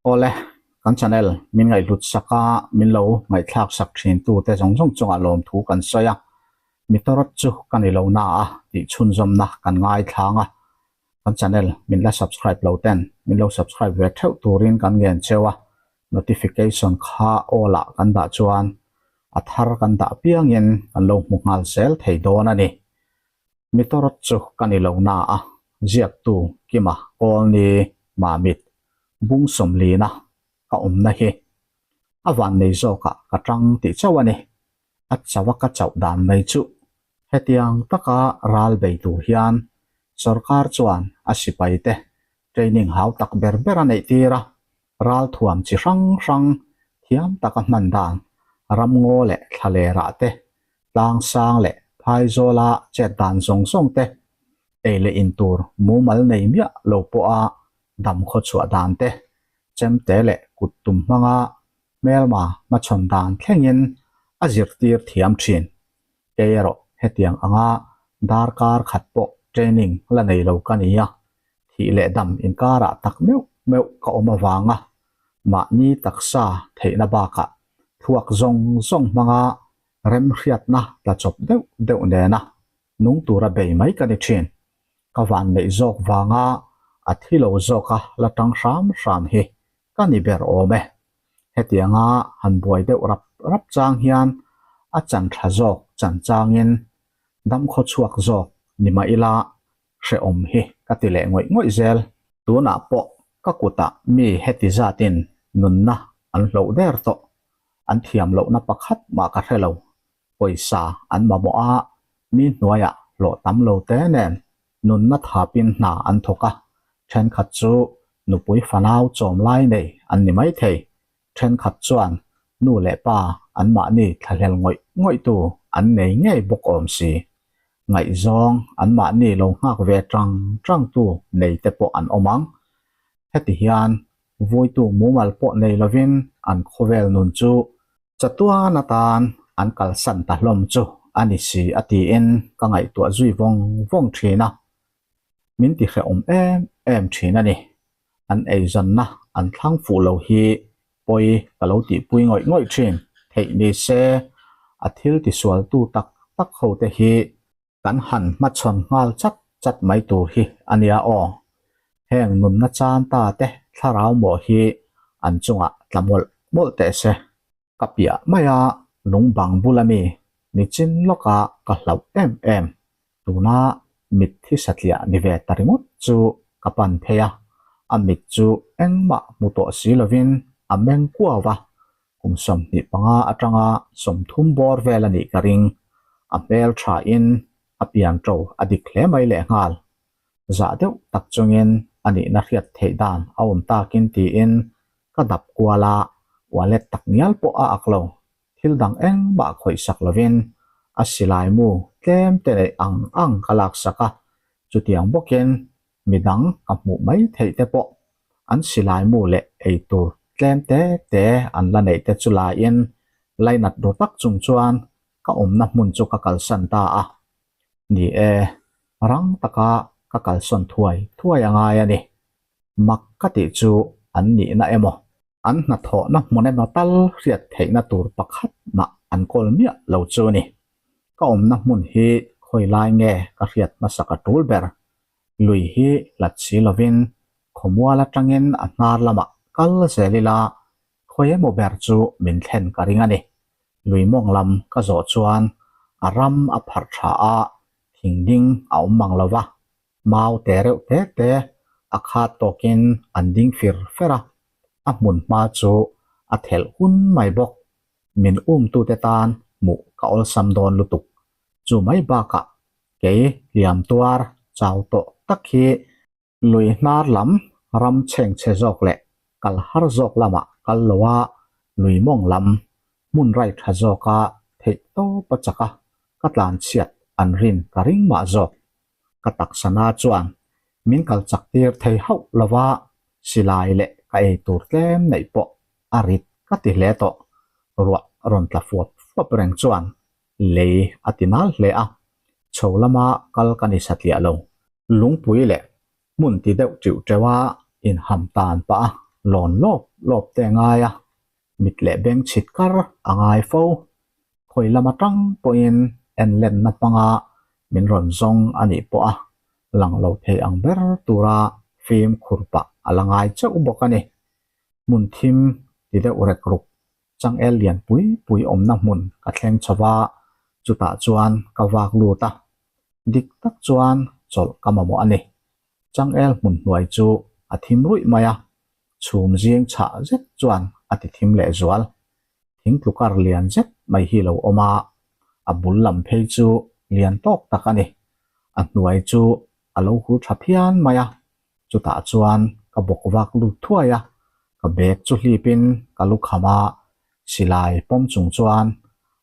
Awle, kan channel min ngaihhlut sak a, min lo ngaihthlak sak thin tu te zawng zawng chungah lawmthu kan sawi a, Mitorawt chu ka ni lo na a tih chhunzawmna kan ngaithlang a, kan channel min la subscribe lo ten min lo subscribe ve theuh turin kan ngen cheu a, notification kha all ah kan dah chuan a thar kan dah piangin kan lo hmu nghal zel thei dawn a ni. Mitorawt chu ka ni lo na a, ziaktu Kima Kawlni Mamit bung sawmlina ka awmna hi a vannei zawkah ka tang tih chauh a ni. A chauh a ka chauh dan mai chu hetiang taka ral bei tur hian sorkar chuan a sipai te training hau tak ber ber a neih tir a, ral thuam chi hrang hrang thiam taka hman dan ramngaw leh thlalerah te, tlang sang leh phaizawla chet dan zawng zawng te, ei leh in tur mumal nei miah lo pawha dam khawchhuah dan te, chemte leh kut tum hmanga hmelma hmachhawn dan thlengin a zirtir thiam thin. Kei erawh hetiang anga darkar khat pawh training la nei lo ka ni a, thih leh dam inkarah tak meuh meuh ka awm avanga mahni taksa theihna bakah thluak zawng zawng hmanga remhriatna tla chawp deuh deuh nena nung tura bei mai ka ni thin. Ka van neih zawk vanga a thi lo zawka la tang hram hram hi ka ni ber awm e. Hetianga han buai deuh rap rap chang hian a chan tha zawk chan changin dam khaw chhuak zawk ni mah ila hrehawm hi ka ti leh ngawih ngawih zel. Tunah pawh ka kutah mi heti zatin nunna an hloh der tawh. An thiam lohna pakhat mah ka hre lo. Pawisa an mamawh a, mi hnuaiah hlawh tam lo te nen nunna thapin hna an thawk a, thenkhat chu nupui fanau chawm lai nei an ni maithei. Thenkhat chuan nu leh pa anmahni thlahlel ngawih ngawihtu an nei ngei bawk awm si. Ngaihzawng anmahni lo nghak ve tang tangtu nei te pawh an awm ang. Heti hian vuitu mumal pawh nei lovin an khawvel nun chu Chatuan atan an kalsan ta hlawm chu a ni si a tiin ka ngaihtuah zui vawng vawng thin a, min ti hrehawm em em thin a ni. An eizawnna an thlang fuh lo hi pawi ka lo tihpui ngawih ngawih thin theih ni se, a thil tisualtu tak tak ho te hi Kan han hmachhawn nghal chat chat mai tur hi a nia aw. Heng nunna chan ta te thlarau mawh hi an chungah tla mawlh mawlh teh se. Ka piah mai a lung bang bula mi nichin lawka ka hlauh em em. Tuna mit thi satliah ni ve ta ringawt chu ka pan phei a, a mit chu engmah hmu tawh si lovin a meng kuau va, Kum 25 atanga 30 bawr vel a nih ka ring. A hmel thain a pian ṭo a dik hle mai lehnghal. Zah deuh tak chungin a nihna hriat theih dan a awm takin tiin ka dap kual a, wallet tak ngial pawh a ak lo. Thil dang engmah khawih sak lovin a silai mu tlem te neih ang ang ka laksak a, chutiang bawkin midang ka hmuh mai theih te pawh an silai mu leh ei tur tlem te te an la neih te chu laiin lainat ru tak chung chuan ka awmna hmun chu ka kalsan ta a. Ni e, rang taka ka kalsawn thuai thuai a ngai a ni. Mak ka tih chu an nihna emaw? An hnathawhna hmun emaw tal hriat theihna tur pakhat mah an kawl miah lo chu a ni. Ka awmna hmun hi khawi lai nge ka hriat hmasak a tul ber? Lui hi hlat si lovin khawmual atangin a hnar lamah kal zel ila khawi emaw ber chu min thlen ka ring a ni. Lui mawng lam ka zawh chuan a ram a pharh tha a, thing ding a awm mang lo va, mau te reuh te te a khat tawkin an ding fir fer a, a hmun hma chu a thelh hun mai bawk. Min umtute tan hmuh ka awlsam dawn lutuk. Chu mai bakah kei hliam tuar chau tawh tak hi lui hnar lam ram chhengchhe zawk leh kal har zawk lamah kal lo a, lui mawng lam hmun rai tha zawka theih tawp a chak a, ka tlan chhiat an rin ka ring mah zawk. Ka taksana chuan min kal chak tir thei hauh lo va, silai leh ka ei tur tlem neih pawh a rit ka ti hle tawh. Ruah rawn tla fuap fuap. pap reng chuan lei a ti nal hle a, chho lama kal ka ni satliah lo. Lungpui leh hmun ti deuh ṭiuh ṭeuh a inham tan pah a, lawn lawp lawp te a ngai a, mit leh beng chhit kar a ngai fo. Khawi lam atang pawhin en lenna hmanga min rawn zawng a nih pawh a lang lo thei ang ber tura fimkhur pah a la ngai chauh bawk a ni. Hmun thim ti deuh rek ruk changel lian pui pui awmna hmun ka thleng chho va, chutah chuan ka vak lut a. Dik tak chuan chawlh ka mamawh a ni. Changel hmun hnuai chu a thim ruih mai a, chhum zing chhah zet chuan a ti thim leh zual. Thing tlukar lian zet mai hi lo awm a, a bul lam phei chu lian tawk tak a ni. A hnuai chu a lo hul tha phian mai a, chutah chuan ka bawk vak lut thuai a, ka bag chu hlipin ka lu kham a, silai pawm chung chuan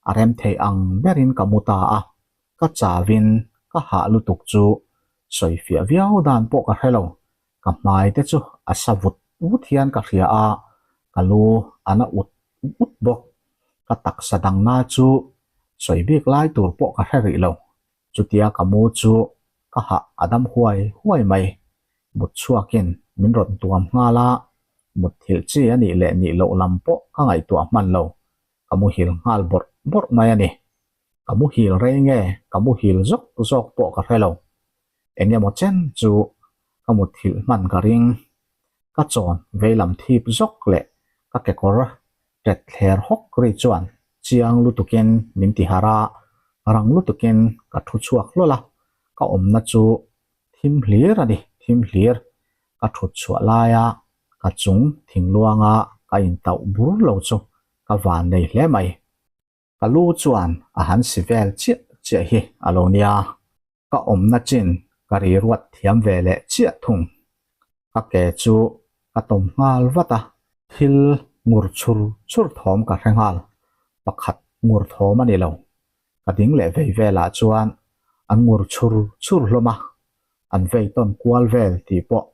a rem theih ang berin ka mu ta a, ka chauin ka hah lutuk chu sawi fiah viau dan pawh ka hre lo, ka hmai te chu a sa vut vut hian ka hria a, ka lu a na ut ut bawk, ka taksa dangna chu sawi bik lai tur pawh ka hre rih lo, chutia ka mu chu ka hah a dam huai huai mai, mut chhuakin min rawn tuam nghal a, mut thilh chi a nih leh nih loh lam pawh ka ngaihtuah hman lo, ka muhil nghal bawrh bawrh mai a ni. Ka muhil rei nge ka muhil zawk zawk pawh ka hre lo. Eng emaw chen chu ka muthilh hman ka ring. Ka chawn veilam thip zawk leh ka kekawr tet thler hawk ri chuan chiang lutukin min ti harh a, rang lutukin ka thu chhuak hlawl a, ka awmna chu thim hlir a ni, thim hlir. Ka thut chhuah laia ka chung thingluanga ka intauh bur lo chu ka van nei hle mai. Ka lu chuan a han si vel chiah chiah hi a lo nia. Ka awmna chin ka ri ruat thiam ve leh chiah thung. Ka ke chu ka tawm nghal vat a. Thil ngur chhur chhur thawm ka hre nghal. Pakhat ngur thawm a ni lo. Ka ding leh vei velah chuan an ngur chhur chhur hlawm a. An vei tawn kual vel tih pawh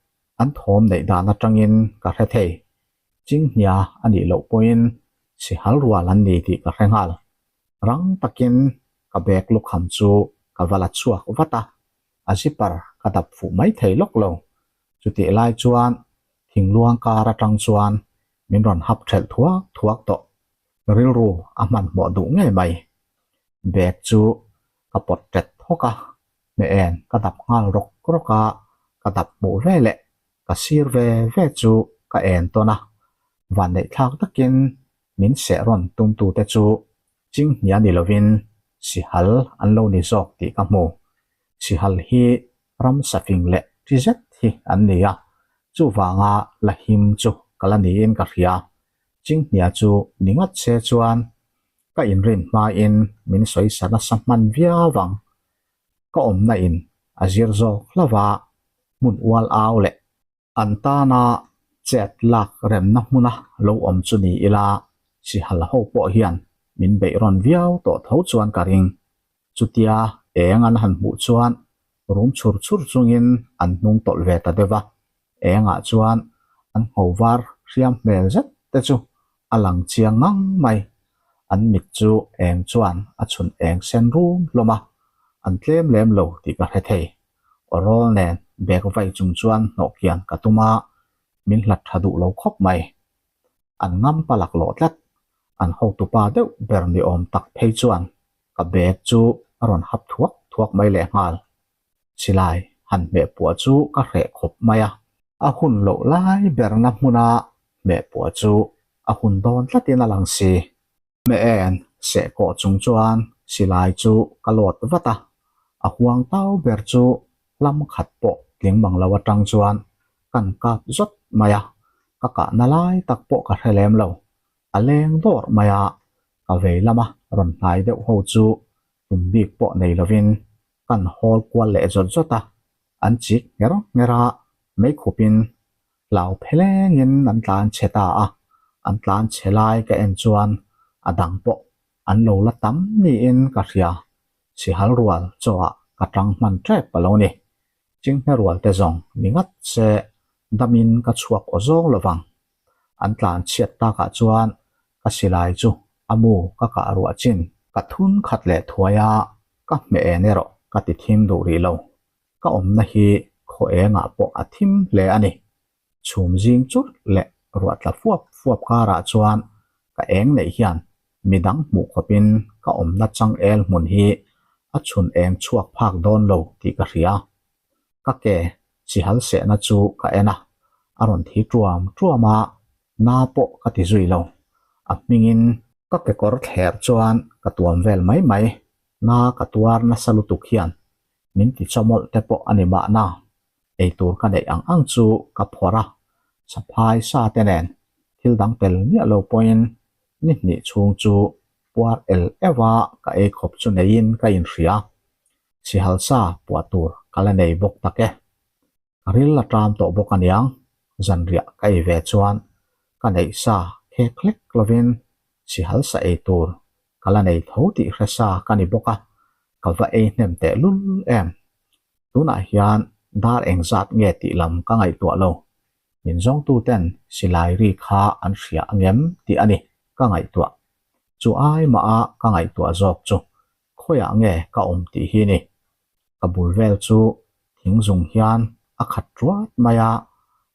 an thawm neih dan atangin ka hre thei. Chinghnia a nih loh pawhin sihal rual an ni tih ka hre nghal. Rang takin ka bag lukham chu ka va la chhuak vat a, a zipper ka dap fuh mai thei lawk lo. Chutih lai chuan thingluang kar atang chuan min rawn hap thelh thuak thuak tawh. Rilru a hmanhmawh duh ngei mai. Bag chu ka pawt tet hawk a, hmeh en ka dap nghal rawk rawk a, ka dap hmuh ve leh ka sir ve ve chu ka en tawn a, vanneihthlak takin min seh rawn tumtute chu chinghnia ni lovin sihal an lo ni zawk tih ka hmu. Sihal hi ramsa fing leh ṭi zet hi an ni a, chuvanga la him chu ka la niin ka hria. Chinghnia chu ni ngawt se chuan ka inrin hmain min sawisa nasa hman viau ang. Ka awmna in a zir zawk hlauh a, hmun ual au leh an tana chet lak remna hmuna lo awm chu ni ila sihal ho pawh hian min beih rawn viau tawh tho chuan ka ring. Chutia eng an han hmuh chuan rum chhur chhur chungin an hnung tawlh ve ta deuh a, engah chuan an ngho var hriam hmel zet te chu a lang chiang ngang mai. An mit chu eng chuan a chhun eng sen rum hlawm a, an tlem lem lo tih ka hre thei. Awrawl nen bag vai chung chuan hnawh kian ka tum a, min hlat tha duh lo khawp mai. An ngam pa laklawh tlat, an hotupa deuh ber ni awm tak phei chuan ka bag chu a rawn hap thuak thuak mai lehnghal. Silai han hmeh puah chu ka hreh khawp mai a. A hun loh lai berna hmuna hmeh puah chu a hun dawn tlatin a lang si. Hmeh en seh kawh chung chuan silai chu ka lawt vat a, a huang tau ber chu hlam khat pawh tling mang lo atang chuan kan kap zawt mai a, ka kahna lai tak pawh ka hre lem lo. A leng dawrh mai a, ka vei lama rawn hnai deuh ho chu tum bik pawh nei lovin kan hawl kual leh zawt zawt a, an chik ngher ngher a, meikhupin hlau phelengin an tlan chhe ta a, an tlan chhe lai ka en chuan a dang pawh an lo la tam niin ka hria, sihal rual chaw ah ka tang hman tep a lo ni, chinghne rual te zawng ni ngat se damin ka chhuak aw zawng lovang, an tlan chhiat takah chuan ka silai chu. A mu ka kah ruah chin ka thun khat leh thuai a, ka hmeh en erawh ka ti thim duh rih lo. Ka awmna hi khaw engah pawh a thim hle a ni. Chhum zing churh leh ruah tla fuap fuap karah chuan ka eng neih hian midang hmuh khawpin ka awmna changel hmun hi a chhun eng chhuak phak dawn lo tih ka hria. Ka ke sihal sehna chu ka en a, a rawn thi tuam tuam a, na pawh ka ti zui lo. A hmingin ka kekawr thler chuan ka tuam vel mai mai, na ka tuar nasa lutuk hian min ti chawmawlh te pawh a ni mahna. Eitur ka neih ang ang chu ka phawrh a, saphai sa te nen thil dang tel miah lo pawhin ni hnih chhung chu puar el euh a ka ei khawp chu neiin ka inhria. Sihal sa puah tur ka la nei bawk tak e. Ka ril a ṭam tawh bawk aniang, zanriah ka ei ve chuan ka neih sa khek hlek lovin sihal sa ei tur ka la nei tho tih hre sa ka ni bawk a, ka va ei hnem teh lul em. Tunah hian dar engzat nge tih lam ka ngaihtuah lo. Min zawngtuten silai ri kha an hria angem tih a ni ka ngaihtuah. Chu ai mah a ka ngaihtuah zawk chu khawiah nge ka awm tih hi ni. Ka bul vel chu thing zung hian a khat ruat mai a,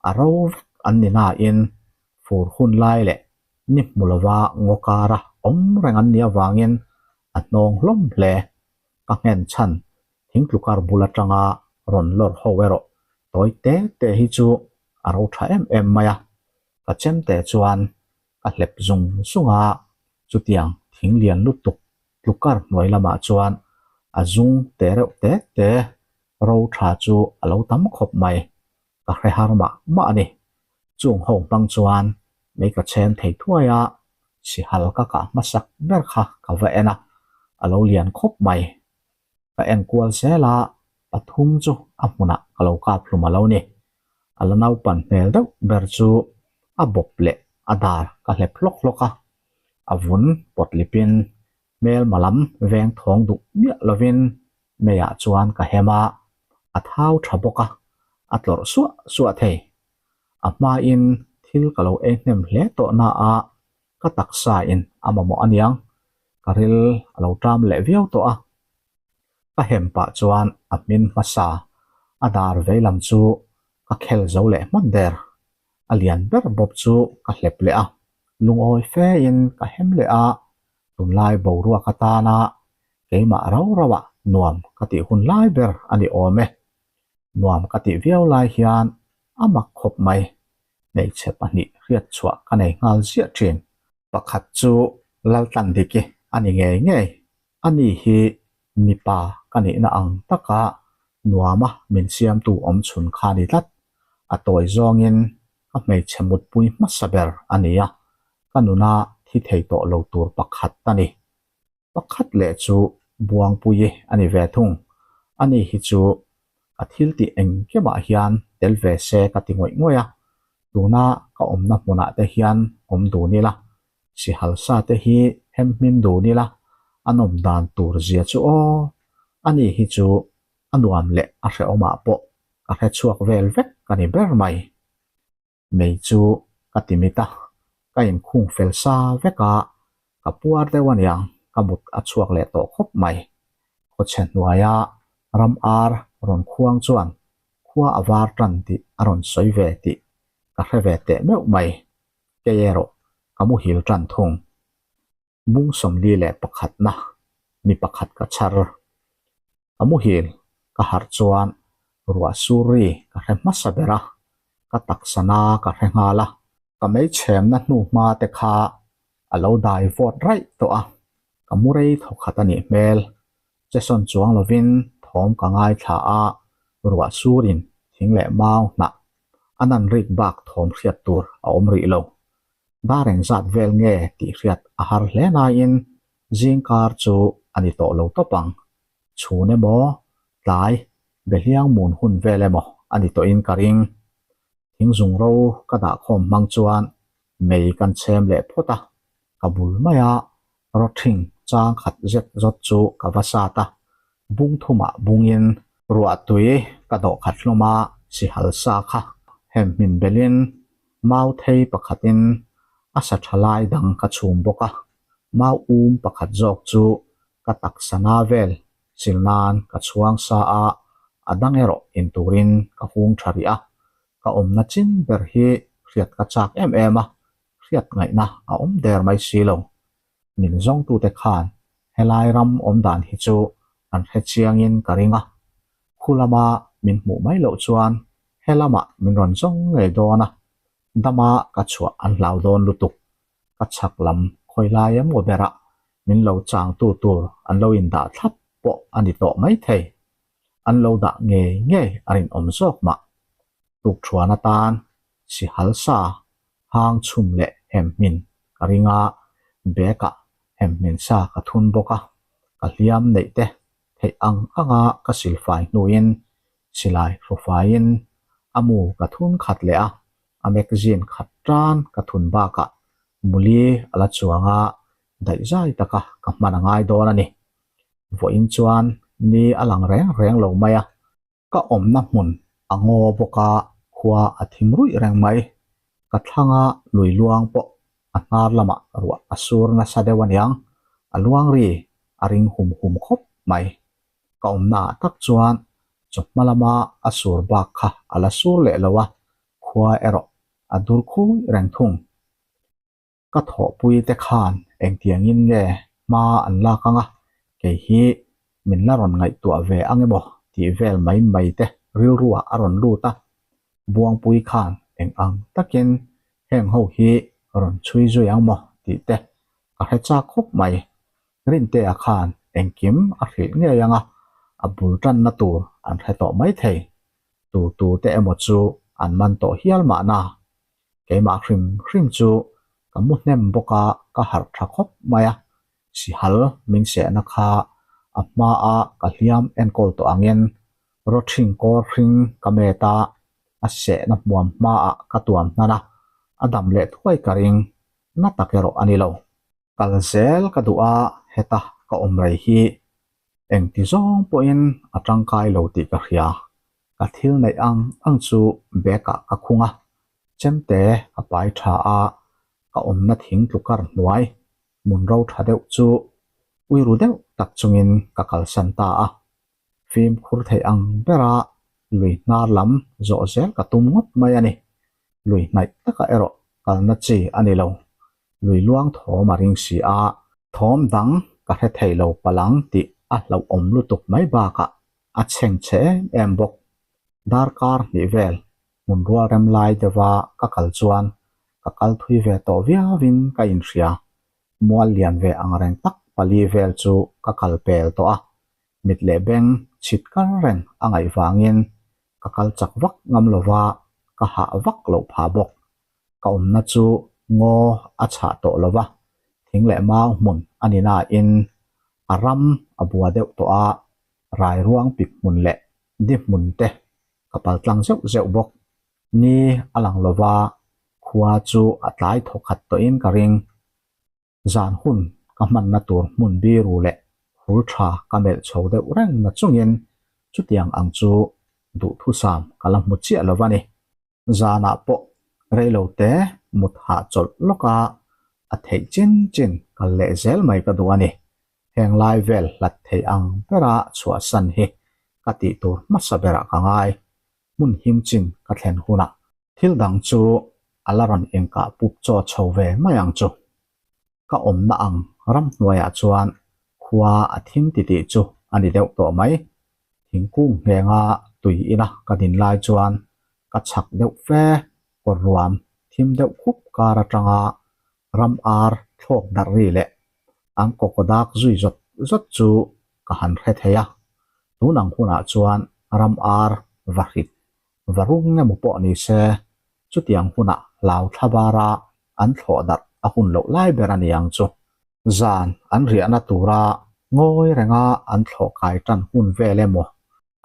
a ro vek an ni nain fur hun lai leh ni hmu lova ngaw kara awm reng an nih avangin a hnawng hlawm hle. Ka nghen chhan thing tlukar bul atanga rawn lawr ho erawh tawi te te hi chu a ro tha em em mai a, ka chemte chuan ka hlep zung zung a, chutiang thing lian lutuk tlukar hnuai lamah chuan a zung te reuh te te ro tha chu a lo tam khawp mai, ka hre har mah mah a ni. Chung ho hmang chuan mei ka chhem thei thuai a, sihal ka kah hmasak ber kha ka va en a, a lo lian khawp mai. Ka en kual zel a, pathum chu a hmunah ka lo kap hlum a lo ni. A la naupan hmel deuh ber chu a bawp leh a dar ka hlep hlawk hlawk a, a vun pawt lipin hmelma lam veng thawng duh miah lovin meiah chuan ka hem a, a thau tha bawk a, a tlawrh suah suah thei. A hmain thil ka lo ei hnem hle tawh na a, ka taksa in a mamawh aniang, ka ril a lo ṭam leh viau tawh a. Ka hem pah chuan a hmin hmasa a dar veilam chu ka khel zo leh hman der. A lian ber bawp chu ka hlep leh a, lungawi fe in ka hem leh a, tunlai boruak atana keimah rau rauah nuam ka tih hun lai ber a ni awm e. Nuam ka tih viau lai hian a mak khawp mai, hmeichhe pahnih hriat chhuah ka nei nghal ziah thin. Pakhat chu Laltlandiki a ni ngei ngei, ani hi mipa ka nihna ang taka nuama min siamtu awm chhun kha ni tlat. A tawi zawngin ka hmeichhe mutpui hmasa ber a ni a, ka nuna thi thei tawh lo tur pakhat a ni. Pakhat leh chu Buangpuii a ni ve thung. Ani hi chu ka thil tih engkimah hian tel ve se ka ti ngawih ngawih a, tuna ka awmna hmunah te hian awm dun ila, sihal sa te hi hem hmin dun ila, a nawm dan tur zia chu aw, ani hi chu a nuam leh a hrehawmah pawh ka hre chhuak vel vek ka ni ber mai. Mei chu ka ti mit a, ka inkhung fel sa vek a, ka puar deuh aniang ka mut a chhuak leh tawh khawp mai. Khawchhe hnuaia ram ar rawn khuang chuan khua a var tan tih a rawn sawi ve tih ka hre ve teh meuh mai, kei erawh ka muhil tan thung. Bung 41 na mi pakhat ka chhar. Ka muhil ka harh chuan ruah sur ri ka hre hmasa ber a, ka taksa na ka hre nghal a. Ka meichhemna hnu hma te kha a lo dai vawt raih tawh a, ka mu rei thawkhat a nih hmel. Chesawn chuang lovin thawm ka ngaithla a, ruah surin thing leh mau hnah a nan rik bak thawm hriat tur a awm rih lo. Dar engzat vel nge tih hriat a har hle nain zingkar chu a ni tawh lo tawp ang. Chhun emaw, tlai, behliang mun hun vel emaw a ni tawhin ka ring. Thingzung ro ka dahkhawm hmang chuan mei kan chhem leh phawt a, ka bul maia rawthing chang khat zet zawt chu ka va sat a, bung thumah bungin ruahtui ka dawh khat hlawm a, sihal sa kha hem hmin belhin mau thei pakhatin a sa tha lai dang ka chhum bawk a. Mau um pakhat zawk chu ka taksa na vel sil nan ka chhuang sa a, a dang erawh in turin ka hung tha rih a. Ka awmna chin ber hi hriat ka chak em em a, hriat ngaihna a awm der mai si lo. Min zawngtute khan helai ram awm dan hi chu an hre chiangin ka ring a, khu lama min hmuh mai loh chuan he lamah min rawn zawng ngei dawn a, dama ka chhuah an hlau dawn lutuk. Ka chhak lam khawi lai emaw berah min lo changtu tur an lo indah thlap pawh a ni tawh maithei. An lo dah ngei ngei a rinawm zawk mah. Tukṭhuan atan sihal sa hang chhum leh hemhmin ka ring a, bag ah hemhmin sa ka thun bawk a, ka hliam neih te theih ang anga ka silfai hnuin silai hrawfaiin a mu ka thun khat leh a, a magazine khat tan ka thun bakah muli a la chuang a, daihzai taka ka hman a ngai dawn a ni. Vawiin chuan ni a lang reng reng lo mai a. Ka awmna hmun a ngaw bawk a, khua a thim ruih reng mai. Ka thlanga lui luang pawh a hnar lamah ruah a sur nasa deuh aniang, a luang ri a ring hum hum khawp mai. Ka awmna ah tak chuan chawhma lama a sur bak kha a la sur leh lo a, khua erawh a dur khui reng thung. Ka thawhpui te khan engtiangin nge hma an lak anga kei hi min la rawn ngaihtuah ve ang emaw tih vel mai mai te rilruah a rawn lut a, Buangpui khan eng ang takin heng ho hi rawn chhui zui ang maw tih te ka hre chak khawp mai. Rintea khan engkim a hrilh ngei anga a bul tanna tur an hre tawh maithei. Tu tu te emaw chu an man tawh hial mahna. Keimah hrim hrim chu ka mu hnem bawk a, ka harh tha khawp mai a, sihal min sehna kha a hmaa ka hliam enkawl tawh angin rawthing kawr hring ka met a, a sehna hmuam hmaah ka tuam hnan a, a dam leh thuai ka ring, na tak erawh a ni lo. Kal zel ka duh a, heta ka awm rei hi engti zawng pawhin a tangkai lo tih ka hria. Ka thil neih ang ang chu bag ah ka khung a, chemte ka pai tha a, ka awmna thing tlukar hnuai hmun ro tha deuh chu uiru deuh tak chungin ka kalsan ta a. Fimkhur theih ang bera lui hnar lam zawh zel ka tum ngawt mai a ni. Lui hnaih takah erawh kalna chi a ni lo. Lui luang thawm a ring si a, thawm dang ka hre thei lo palang tih a hlauhawm lutuk mai bakah a chheng chhe em em bawk. Darkar hnih vel hmun rual rem lai deuha ka kal chuan ka kal thui ve tawh viauin ka inhria. Mual lian ve angreng tak pali vel chu ka kal pel tawh a, mit leh beng chhit kar reng a ngaih vangin ka kal chak vak ngam lova ka hah vak loh phah bawk. Ka awmna chu ngaw a chhah tawh lova, thing leh mau hmun a ni nain a ram a bua deuh tawh a, rai ruang pik hmun leh di hmun te ka pal tlang zeuh zeuh bawk. Ni a lang lova khua chu a tlai thawkhat tawhin ka ring. Zan hun ka hmanna tur hmun biru leh hul tha ka melh chho deuh reng na chungin chutiang ang chu duhthusam ka la hmu chiah lo a ni. Zanah pawh reilo te mut hahchawlh lawk a, a theih chin chin kal leh zel mai ka duh a ni. Heng lai vel hlat theih ang bera chhuahsan hi ka tih tur hmasa berah ka ngai. Hmun him chin ka thlen hunah Thil dang chu a la rawn inkah pup chaw chho ve mai ang chu. Ka awmna ang ramhnuaiah chuan khua a thim titih chu a ni deuh tawh mai. Thingkung nghenga tui ina ka din lai chuan ka chhak deuh fe kawr ruam thim deuh khup kar atanga ram ar thlawk darh ri leh an kawkawdak zui zawt zawt chu ka han hre thei a. Tun ang hunah chuan ram ar va hrit Va rung emaw pawh ni se, chutiang hunah hlau thla bara an thlawh darh a hun loh lai ber a ni ang chu. Zan an riahna tura ngawi renga an thlawh kai tan hun vel emaw,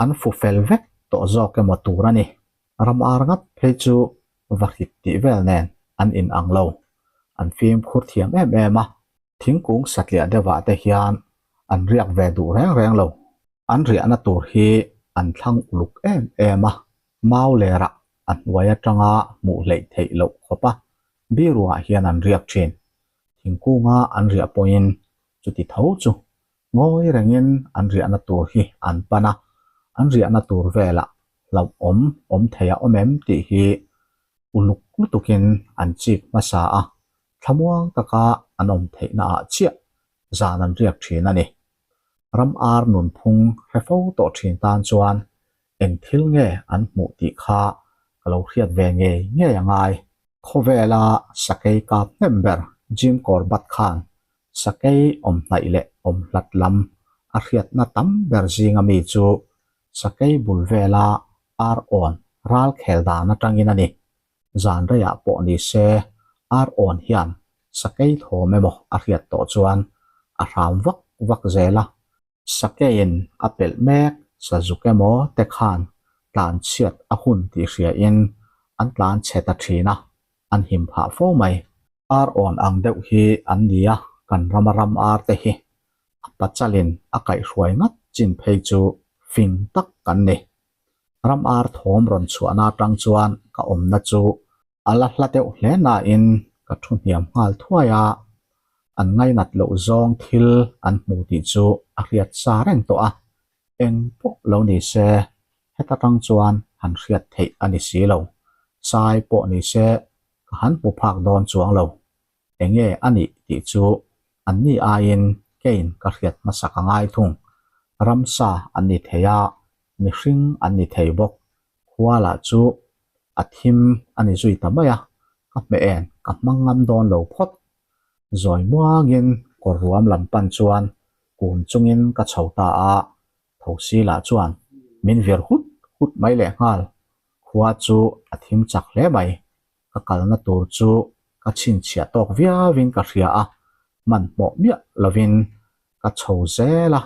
an fu fel vek tawh zawk emaw tur a ni. Ram ar ngat phei chu va hrit tih vel nen an inang lo. An fimkhur thiam em em a, thingkung satliah deuhah te hian an riak ve duh reng reng lo. An riahna tur hi an thlang uluk em em a, mau lerah a hnuai atanga hmuh hleih theih loh khawp a, biruah hian an riak thin. Thingkunga an riah pawhin chuti tho chu ngawi rengin an riahna tur hi an pan a, an riahna tur velah hlauhawm awm thei a awm em tih hi uluk lutukin an chik hmasa a, thlamuang taka an awm theihna ah chiah zan an riak thin a ni. Ram ar nunphung hre fo tawh thin tan chuan eng thil nge an hmuh tih kha ka lo hriat ve ngei ngei a ngai. Khawvela sakei kap hnem ber Jim Corbett khan sakei awm hnaih leh awm hlat lam a hriatna tam ber zinga mi chu sakei bul vela ar awn ral khel dan atangin a ni. Zan reiah pawh ni se ar awn hian sakei thawm emaw a hriat tawh chuan a hram vak vak zel a. Sakeiin a pelh mek sazuk emaw te khan tlan chhiat a hun tih hriain an tlan chhe ta thin a, an him phah fo mai. Ar awn ang deuh hi an ni a, kan rama ram ar te hi a pachalin a kaihhruai ngat chin phei chu fing tak kan ni. Ram ar thawm rawn chhuahna atang chuan ka awmna chu A la hla deuh hle nain ka thu hniam nghal thuai a, an ngainat loh zawng thil an hmu tih chu a hriat sa reng tawh a, eng pawh lo ni se heta tang chuan han hriat theih a ni si lo, sai pawh ni se ka han hmu phak dawn chuang lo, enge a nih tih chu anni aiin kein ka hriat hmasak a ngai thung, ramsa an ni thei a, mihring an ni thei bawk, khua lah chu a thim a ni zui ta mai a, ka hmeh en ka hmang ngam dawn lo phawt. Zawi muangin kawr ruam lam pan chuan kun chungin ka chho ta a, thosi lah chuan min vir hut hut mai leh nghal. Khua chu a thim chak hle mai, ka kalna tur chu ka chhinchhiah tawk viauin ka hria a, hmanhmawh miah lovin ka chho zel a.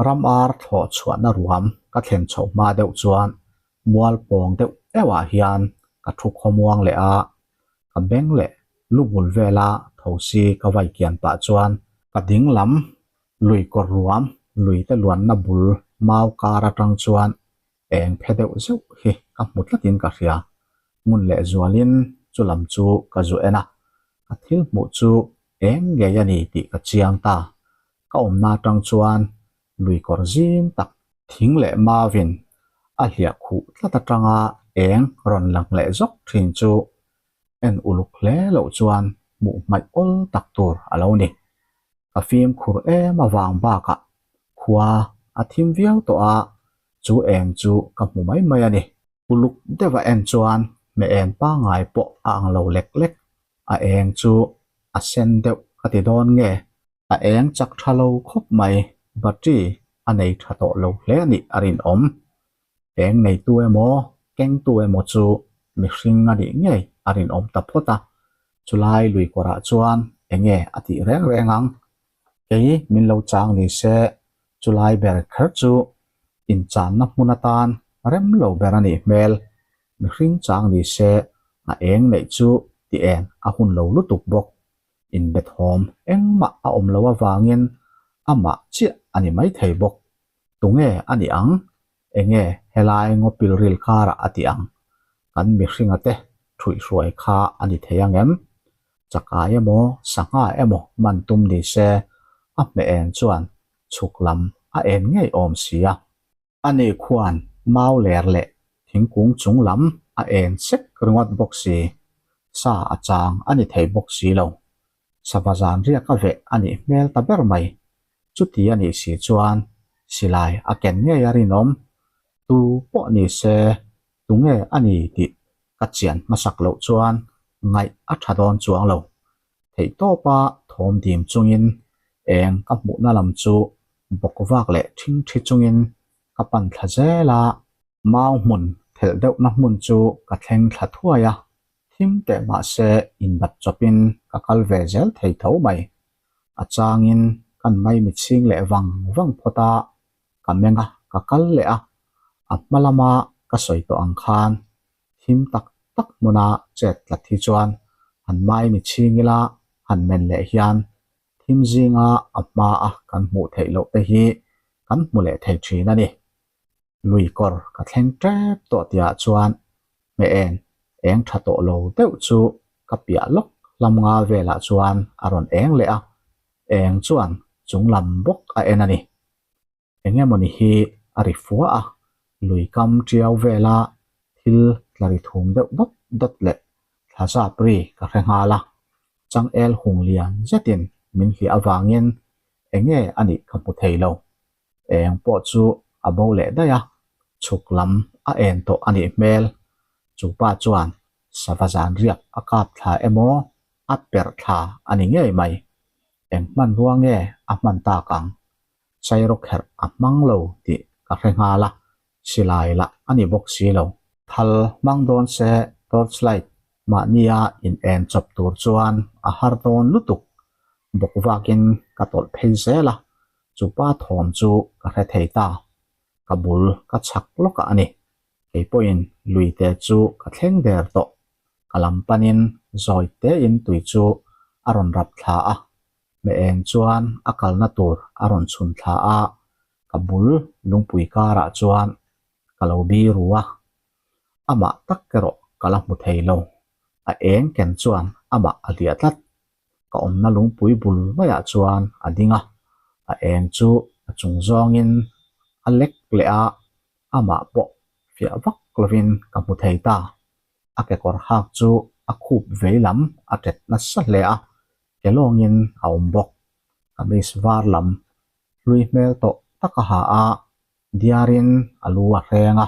Ram ar thlawh chhuahna ruam ka thlen chhoh hma deuh chuan mual pawng deuh deuhah hian ka thu khawmuang leh a, ka beng leh lu bul vela thosi ka vai kian pah chuan ka ding lam lui kawr ruam lui te luanna bul mau kar atang chuan eng phe deuh zeuh hi ka hmu tlatin ka hria. Ngun leh zualin chu lam chu ka zu en a, ka thil hmuh chu eng ngei a ni tih ka chiang ta. Ka awmna atang chuan lui kawr zim tak thing leh mauvin a hliah khuh tlat atanga eng rawn lang leh zawk thin chu en uluk hle loh chuan hmuh hmaih awl tak tur a lo ni. Ka fimkhur em avang bakah khua a thim viau tawh a, chu eng chu ka hmu mai mai a ni. Uluk deuha en chuan hmeh eng pangngai pawh a ang lo lek lek, a eng chu a sen deuh ka ti dawn nge? A eng chak tha lo khawp mai, battery a nei tha tawh lo hle a nih a rinawm. Eng neitu emaw, kengtu emaw chu mihring a nih ngei a rinawm ta phawt a, chulai lui kawrah chuan enge a tih reng reng ang? Kei min lo chang ni se, chulai ber kher chu inchanna hmun atan rem lo ber a nih hmel. Mihring chang ni se, a eng neih chu ti eng a hun lo lutuk bawk. Inbethawm engmah a awm lo avangin amah chiah a ni maithei bawk. Tunge a nih ang? Enge helai ngaw pilril karah a tih ang? Kan mihringa te thuihhruai kha a ni thei ang em? Chakai emaw sangha emaw man tum ni se a hmeh en chuan chhuk lam a en ngei awm si a. Ani khuan mau ler leh thingkung chung lam a en sek ringawt bawk si. Sa a chang a ni thei bawk si lo. Sava zan riak a veh a nih hmel ta ber mai. Chuti a nih si chuan silai a ken ngei a rinawm. Tu pawh ni se tunge a ni tih ka chian hmasak loh chuan ngaih a tha dawn chuang lo. Theihtawpa thawm dim chungin eng ka hmuhna lam chu bawk vak leh ṭhing ṭhi chungin ka pan thla zel a. Mau hmun thelh deuhna hmun chu ka thleng thla thuai a, thim teh mahse inbat chawpin ka kal ve zel thei tho mai. A changin kan maimi chhing leh vang vang phawt a, ka meng a, ka kal leh a, a hma lama ka sawi tawh ang khan thim tak tak hmuna chet tlat hi chuan han maimi chhing ila han men leh hian thim zinga a hma a kan hmuh theih loh te hi kan hmu leh thei thin a ni. Lui kawr ka thleng tep tawh tihah chuan hmeh eng eng tha tawh lo deuh chu ka piah lawk Hlam nga velah chuan a rawn eng leh a, eng chuan chung lam bawk a en a ni. Eng emawni hi a ri fua a, lui kam tiau vela thil tla ri thum deuh dawt dawt leh thla zap ri ka hre nghal a, changel hung lian zetin min hliah avangin enge a nih ka hmu thei lo. Eng pawh chu a bo leh daih a, chhuk lam a en tawh a nih hmel. Chu pa chuan sava zan riak a kap thla emaw a perh thla a ni ngei mai. Eng hmanrua nge a hman tak ang? Sairawkherh a hmang lo tih ka hre nghal a, silai lah a ni bawk si lo. Thal hmang dawn se torchlight mahnia in en chawp tur chuan a har dawn lutuk. Bawk vakin ka tawlh phei zel a, chupa thawm chu ka hre thei ta. Ka bul ka chhak lawkah a ni. Kei pawhin luite chu ka thleng der tawh. Ka lam panin zawi tein tui chu a rawn rap thla a, hmeh eng chuan a kalna tur a rawn chhun thla a, ka bul lungpui karah chuan ka lo bi ru a, amah tak erawh ka la hmu thei lo. A eng ken chuan amah a hliah tlat. Ka awmna lungpui bul maiah chuan a ding a, a eng chu a chung zawngin a lek leh a, amah pawh fiah vak lovin ka hmu thei ta. A kekawr hak chu a khup vei lam a tet nasa hle a, ke lawngin a awm bawk. Kamis var lam hlui hmel tawh tak a ha a, diarin a lu a hreng a,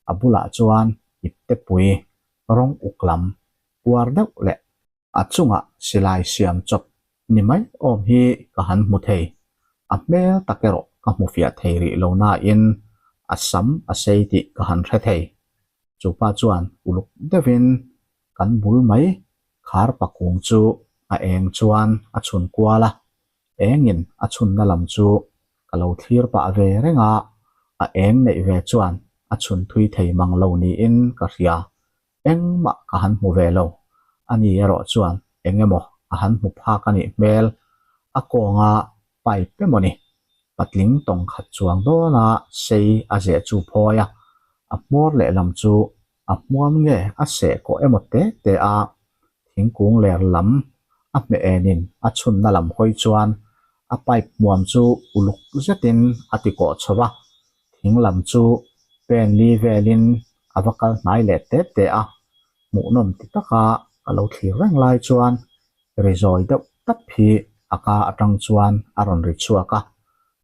a bulah chuan ipte pui rawng uk lam puar deuh leh a chungah silai siam chawp ni mai awm hi ka han hmu thei. A hmel tak erawh ka hmu fiah thei rih lo nain a sam a sei tih ka han hre thei. Chupa chuan uluk deuhin kan bul mai khar pakung chu a eng chuan a chhun kual a, engin a chhunna lam chu ka lo thlir pah ve reng a, a eng neih ve chuan a chhun thui thei mang lo niin ka hria. Engmah ka han hmu ve lo. Ani erawh chuan eng emaw a han hmu phak a nih hmel, a kawnga pipe emaw ni, patling tawng khat chuang dawna sei a zeh chu phawi a, a hmawr lehlam chu A hmuam nge a seh kawh emaw te te a, thingkung ler lam a hmeh enin a chhunna lam hawi chuan a pipe hmuam chu uluk zetin a ti kawh chho a, thing lam chu pen li velin a va kal hnai leh te te a, hmuhnawm ti taka ka lo thlir reng lai chuan ri zawi deuh tap hi a ka atang chuan a rawn ri chhuak a,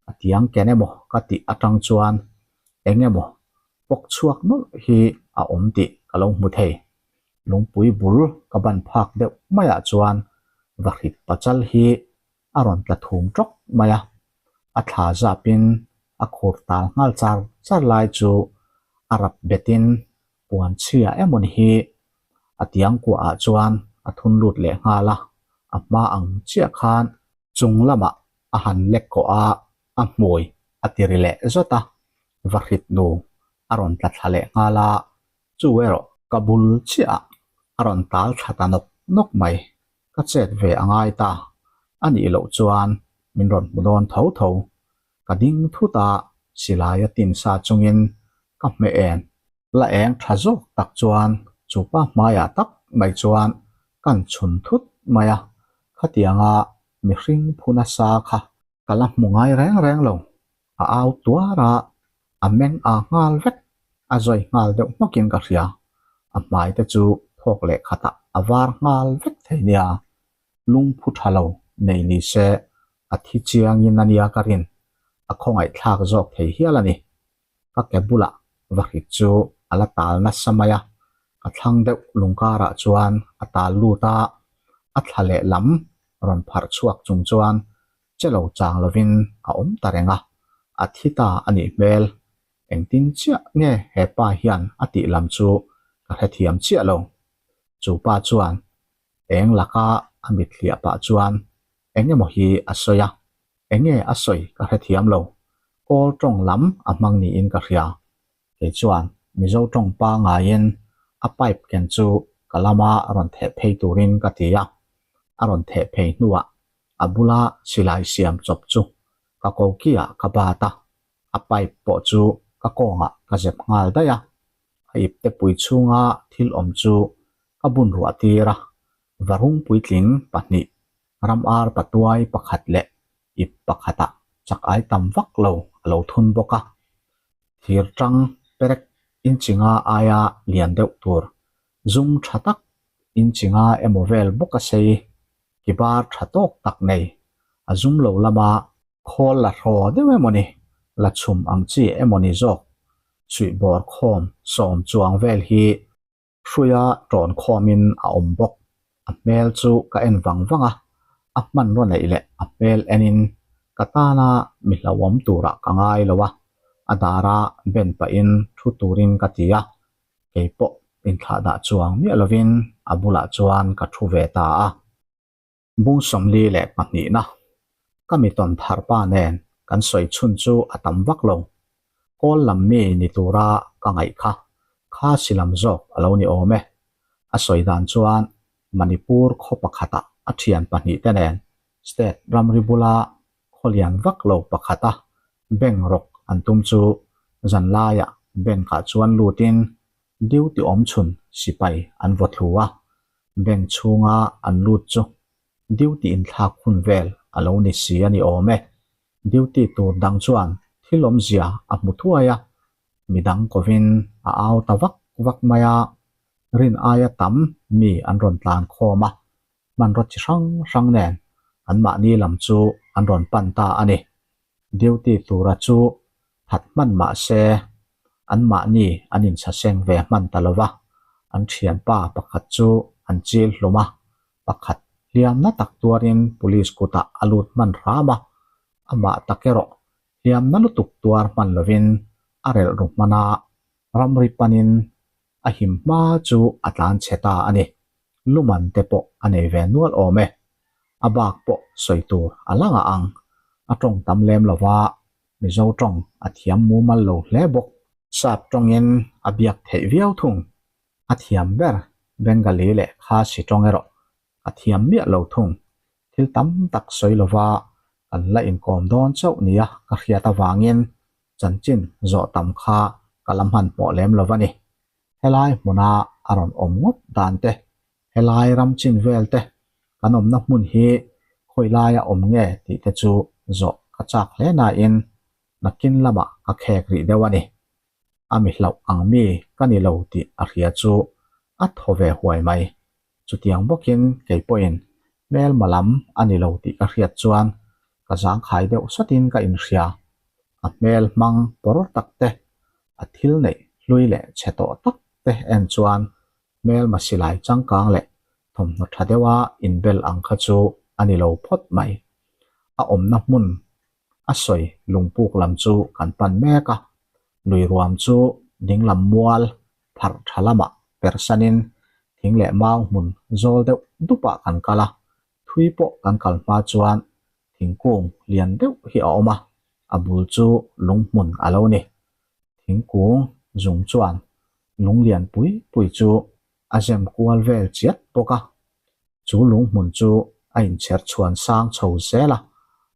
a tiang ken emaw ka tih atang chuan eng emaw pawk chhuak nawlh hi a awm tih ka lo hmu thei. Lungpui bul ka ban phak deuh maiah chuan vahrit pachal hi a rawn tla thum tawk mai a, a thla zapin a khur tal nghal char char lai chu a rap betin puan chhia emawni hi a tiang kuahah chuan a thun lut leh nghal a, a hma ang chiah khan chung lamah a han lek kawh a, a hmui a ti ri leh zawt a, va hrit nu a rawn tla thla leh nghal a, chu erawh ka bul chiah ah a rawn tal thla ta nawk nawk mai, ka chet ve a ngai ta, a nih loh chuan min rawn hmu dawn tho tho, ka ding thut a, silai a tin sa chungin ka hmeh en. La eng tha zawk tak chuan chu pa hmaiah tak mai chuan kan chhun thut mai a, khatianga mihring phu nasa kha Ka la hmu ngai reng reng lo, a au tuar a, a meng a nghal vek, a zawi nghal deuh hmawkin ka hria, a hmai te chu thawk leh khatah a var nghal vek thei nia, lungphu tha lo nei ni se a thi chiangin a nia ka rin, a khawngaihthlak zawk thei hial a ni. Ka ke bulah vahrit chu a la tal nasa mai a, ka thlang deuh lungkarah chuan a tal lut a, a thla leh lam rawn pharh chhuak chung chuan che lo chang lovin a awm ta reng a, a thi ta a nih hmel. Engtin chiah nge he pa hian a tih lam chu ka hrethiam chiah lo. Chu pa chuan eng laka a mit hliah pah chuan eng emaw hi a sawi a, eng nge a sawi ka hrethiam lo. Kawl tawng lam a hmang niin ka hria. Kei chuan Mizo tawng pangaiin a pipe ken chu ka lama rawn theh phei turin ka ti a, a rawn theh phei hnuah a bula silai siam chawp chu ka kokiah ka bat a, a pipe pawh chu ka kawngah ka zep nghal daih a, a ipte pui chhunga thil awm chu ka bun ruah tir a. Varung puitling pahnih, ram ar patuai pakhat leh ip pakhatah chak ai tam vak lo a lo thun bawk a. Thir tang perek inchhinga aia lian deuh tur zum tha tak inchhinga emaw vel bawk a sei, ki bar tha tawk tak nei, a zum lo lama khawl la hraw deuh emaw ni, la chhum ang chi emaw ni zawk suihbawr khawm sawm chuang vel hi Hruia ṭawn khawmin a awm bawk. A hmel chu ka en vang vang a, a hmanraw neih leh a hmel enin ka tana mi hlauhawm turah ka ngai lo a, a dara ben pahin thu turin ka ti a, kei pawh inthlahdah chuang miah lovin a bulah chuan ka thu ve ta a. Bung 42 na, ka mi tawn thar pa nen kan sawi chhun chu a tam vak lo. Kawl lam mi ni tura ka ngaih kha, kha si lam zawk a lo ni awm e. A sawi dan chuan Manipur khaw pakhatah a thian pahnihte nen state ramri bula khaw lian vak lo pakhata bank rawk an tum chu zanlaiah bank-ah chuan lutin duty awm chhun sipai an vaw thlu a. Bank chhunga an lut chu duty inthlak hun vel a lo ni si a ni awm e. Duty tur dang chuan thil awmzia a hmu thuai a, midang kovin a au ta vak vak mai a, rin aia tam mi an rawn tlan khawm a, hmanraw chi hrang hrang nen anmahni lam chu an rawn pan ta a ni. Duty tura chu that hman mah se anmahni an inchhaseng ve hman ta lo va, an thianpa pakhat chu an chil hlum a, pakhat hliamna tak tuarin police kutah a lut hman hram a, amah tak erawh hliamna lutuk tuar hman lovin a relh ru hman a, ramri panin a him hma chu a tlan chhe ta a ni. Luman te pawh a nei ve nual awm e. A bak pawh sawi tur a la ngah ang. A tawng tam lem lo va, Mizo tawng a thiam mumal lo hle bawk. Sap tawngin a biak theih viau thung. A thiam ber Bengali leh Khasi tawng erawh a thiam miah lo thung. Thil tam tak sawi lova kan la inkawm dawn chauh nia ka hriat avangin chanchin zawh tam kha ka la hmanhmawh lem lo a ni. Helai hmuna a rawn awm ngawt dan te, helai ram chin vel te, kan awmna hmun hi khawi laia awm nge tih te chu zawh ka chak hle nain nakin lamah ka khek rih deuh a ni. A mi hlauh ang mi ka ni lo tih a hria chu a thaw ve huai mai. Chutiang bawkin kei pawhin hmelma lam a ni lo tih ka hriat chuan ka zangkhai deuh satin ka inhria. A hmel hmang pawr tak te, a thil neih hlui leh chhe tawh tak te en chuan hmelma silai changkang leh thawmhnaw tha deuha inbel ang kha chu a ni lo phawt mai. A awmna hmun a sawi lungpuk lam chu kan pan mek a, lui ruam chu dinglam mual pharh tha lamah persanin thing leh mau hmun zawl deuh dupah kan kal a, thui pawh kan kal hma chuan thingkung lian deuh hi a awm a, a bul chu lung hmun a lo ni. Thingkung zung chuan lung lian pui pui chu a zem kual vel chiat bawk a, chu lung hmun chu a inchher chhuan sang chho zel a,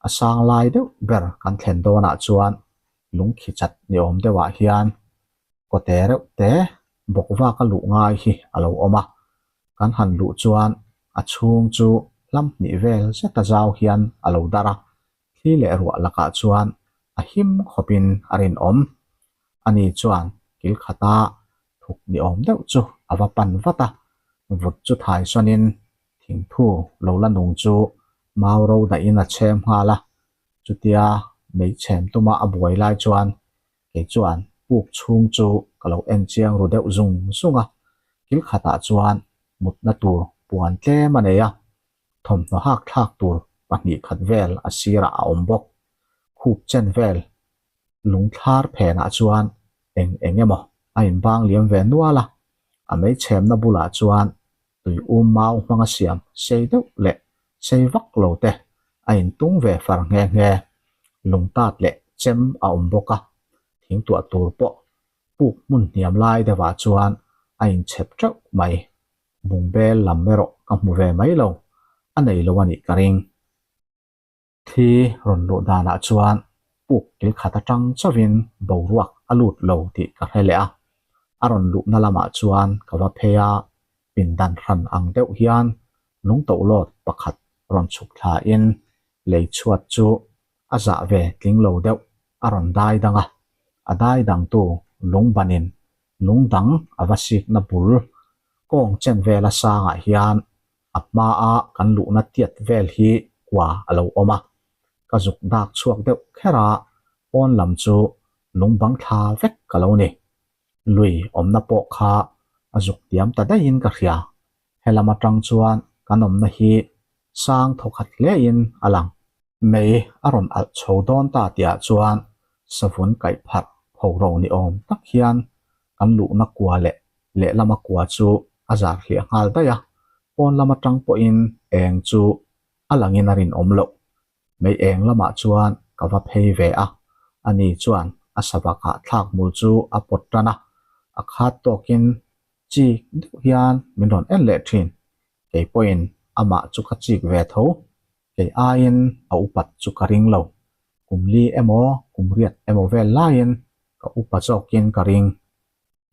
a sang lai deuh ber kan thlen dawnah chuan lung khi chat ni awm deuhah hian kawte reuh te bawk vak a luh ngai hi a lo awm a, kan han luh chuan a chhung chu hlam hnih vel zeta zau hian a lo dar a, thli leh ruah lakah chuan a him khawpin a rinawm. Ani chuan kil khata thuk ni awm deuh chu a va pan vat a, vut chu thai sawnin thingthu lo la nung chu mau ro dahin a chhem nghal a, chutia mei chhem tuma a buai lai chuan Kei chuan puk chhung chu ka lo en chiang ru deuh zung zung a, kil khatah chuan mutna tur puan tlem a nei a, thawmhnaw hak thlak tur pahnih khat vel a sirah a awm bawk. Khup chen vel lung thlar phenah chuan eng eng emaw a inbang liam ve nual a, a meichhemna bulah chuan tui um mau hmanga siam sei deuh leh sei vak lo te a intung ve far nghe nghe. Lungtat leh chem a awm bawk a, thingtuah tur pawh puk hmun hniam lai deuhah chuan a inchhep teuh mai. Bungbel lam erawh ka hmu ve mai lo, a nei lo a nih ka ring. Thli rawn luh danah chuan puk kil khat atang chauhin boruak a lut lo tih ka hre leh a, a rawn luhna lamah chuan ka va phei a, pindan hran ang deuh hian Lungtohlawt pakhat rawn chhuk thlain lei chhuat chu a zah ve tling lo deuh a rawn dai dang a, a dai dangtu lung banin lung dang a va sikna bul kawng chen vela sangah hian a hmaa kan luhna tiat vel hi kua a lo awm a, ka zuk dak chhuak deuh kher a, pawn lam chu lung bang thla vek ka lo ni. Lui awmna pawh kha a zuk tiam ta daihin ka hria. Helam atang chuan kan awmna hi sang thawkhat hlein a lang. Mei a rawn alh chho dawn ta tihah chuan savun kaih pharh phoro ni awm tak hian kan luhna kua leh lehlama kua chu a zar hliah nghal daih a, pawn lam atang pawhin eng chu a langin a rinawm loh. Mei eng lamah chuan ka va phei ve a, ani chuan a savakah thlak hmul chu a pawt tan a, a khat tawkin chik deuh hian min rawn en leh thin. Kei pawhin amah chu ka chik ve tho, kei aiin a upat chu ka ring lo. Kum li emaw kum riat emaw vel laiin ka upa zawkin ka ring.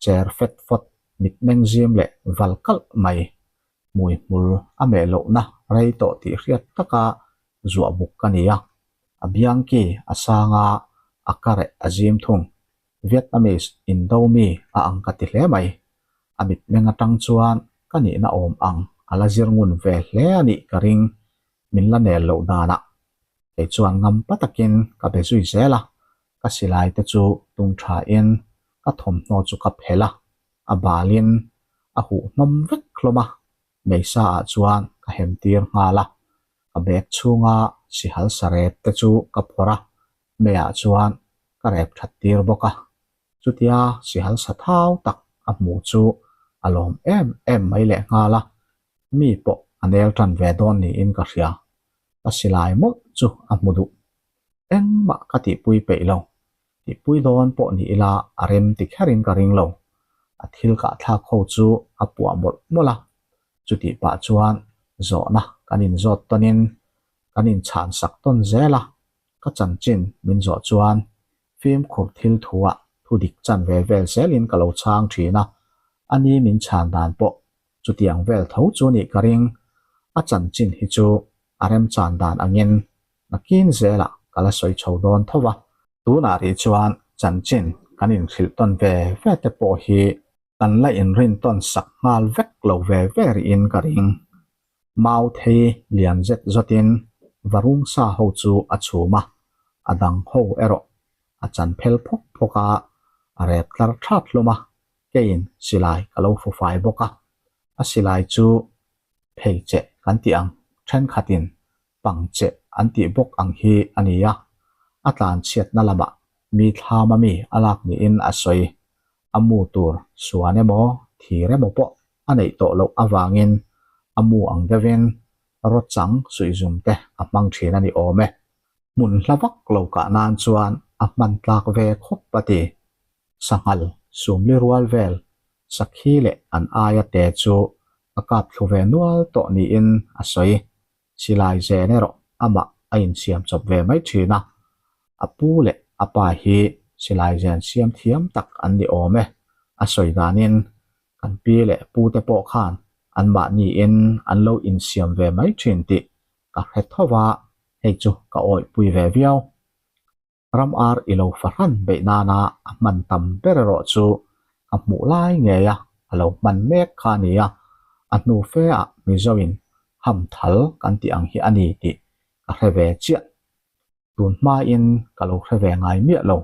Chair fet fawt mitmeng zim leh val kalh mai hmui hmul a meh lohna rei tawh tih hriat taka zuah buk ka ni a, a biangki a sang a, a kareh a zim thung. Vietnamese indo mi a ang ka ti hle mai. A mitmeng atang chuan ka nihna awm ang a la zir ngun ve hle a nih ka ring, min la nel loh danah. Kei chuan ngam pa takin ka be zui zel a, ka silai te chu tung thain ka thawmhnaw chu ka phelh a, a balin a huh hnawm vek hlawm a, Meisa ah chuan ka hem tir nghal a, ka bag chhunga sihal sarep te chu ka phawrh a, meiah chuan ka rep that tir bawk a, chutia sihal sa thau tak a hmuh chu a lawm em em mai leh nghal a, mi pawh a nel tan ve dawn niin ka hria, ka silai mawlh chu a hmu duh. Engmah ka tihpui peih lo, Tihpui dawn pawh ni ila a rem ti kherin ka ring lo. A thil kahthlak ho chu a puah mawlh mawlh a, chutih pah chuan zawhna kan inzawt tawnin kan inchhansak tawn zel a, ka chanchin min zawh chuan fimkhur thil thuah thu dik chan ve vel zelin ka lo chhang thin a, ani min chhan dan pawh chutiang vel tho chu nih ka ring. A chanchin hi chu a remchan dan angin Nakin zelah ka la sawi chho dawn tho va. Tunah rih chuan chanchin kan inhrilh tawn ve ve te pawh hi kan la inrin tawn sak nghal vek lo ve ve rihin ka ring. Mau thei lian zet zawtin varung sa ho chu a chhum a, a dang ho erawh a chan phel phawk phawk a, a rep tlar that hlawm a, keiin silai ka lo fufai bawk a, a silai chu phei che kan tih ang thenkhatin pang che an tih bawk ang hi a ni a, a tlanchhiatna lamah mi thlama mi a lak niin a sawi. A mu tur suan emaw thir emaw pawh a neih tawh loh avangin a mu ang deuhin rawchang suihzum te a hmang thin a ni awm e. Hmun hla vak lo kah nan chuan a hman tlak ve khawp a ti. Sanghal sumli rual vel sakhi leh an aia te chu a kap thlu ve nual tawh niin a sawi. Silai zen erawh amah a insiam chawp ve mai thin a, a pu leh a pa hi silai zen siam thiam tak an ni awm e. A sawi danin kan pi leh pu te pawh khan anmahniin an lo insiam ve mai thin tih ka hre tho va, hei chu ka awihpui ve viau. Ram ar i lo fahran beih nana a hman tam ber erawh chu ka hmuh lai ngei a, a lo hman mek kha a ni a, a hnu fe ah Mizoin ham thal kan tih ang hi a ni tih ka hre ve chiah. Tun hmain ka lo hre ve ngai miah lo,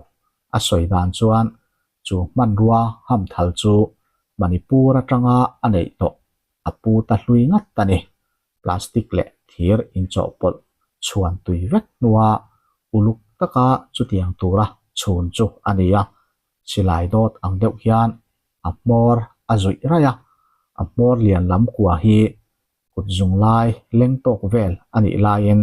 a sawi dan chuan chu hmanrua ham thal chu Manipur atanga a neih tawh a pu ta hlui ngat a ni. Plastic leh thir inchawhpawlh chhuan tui vek hnua uluk taka chutiang tura chhun chu a ni a, silai dawt ang deuh hian a hmawr a zuih raih a, a hmawr lian lam kua hi kut zung lai leng tawk vel a nih laiin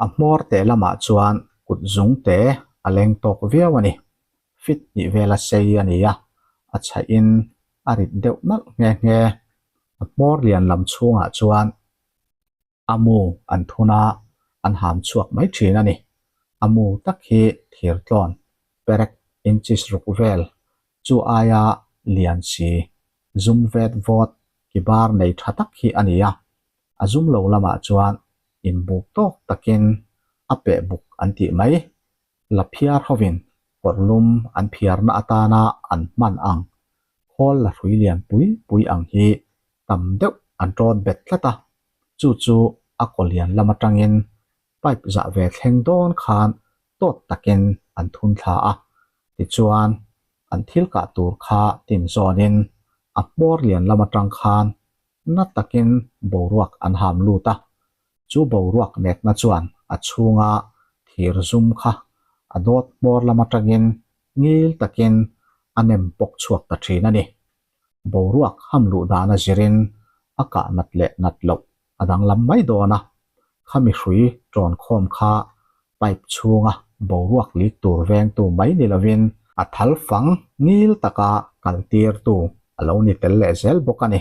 a hmawr teh lamah chuan kut zung te a leng tawk viau a ni. Fit hnih vela sei a ni a, a chhaih in a rit deuh nalh nghe nghe. A hmawr lian lam chhungah chuan a mu an thun a, an ham chhuak mai thin a ni. A mu tak hi thir tlawn perek inches ruk vel chu aia lian si, zum vet vawt ki bar nei tha tak hi a ni a. A zum lo lamah chuan inbuk tawk takin a peh buk an tih mai. La phiar hovin kawrlum an phiarna atana an hman ang khawl la hrui lian pui pui ang hi tam deuh an ṭawt bet tlat a, chu chu a kaw lian lam aṭangin pipe zah ve thleng dawn khan tawt takin an thun thla a, tichuan an thil kah tur kha tin zawnin a hmawr lian lam aṭang khan na takin boruak an ham lut a, chu boruak nekna chuan a chhunga thir zum kha a dawt hmawr lam aṭangin ngil takin a nem pawk chhuak ta ṭhin a ni. Boruak ham luh dan a zirin a kah nat leh nat loh a danglam mai dawn a, khami hrui ṭawn khawm kha pipe chhunga boruak lik tur vengtu mai ni lovin a thal fang ngil taka kal tirtu a lo ni tel leh zel bawk a ni.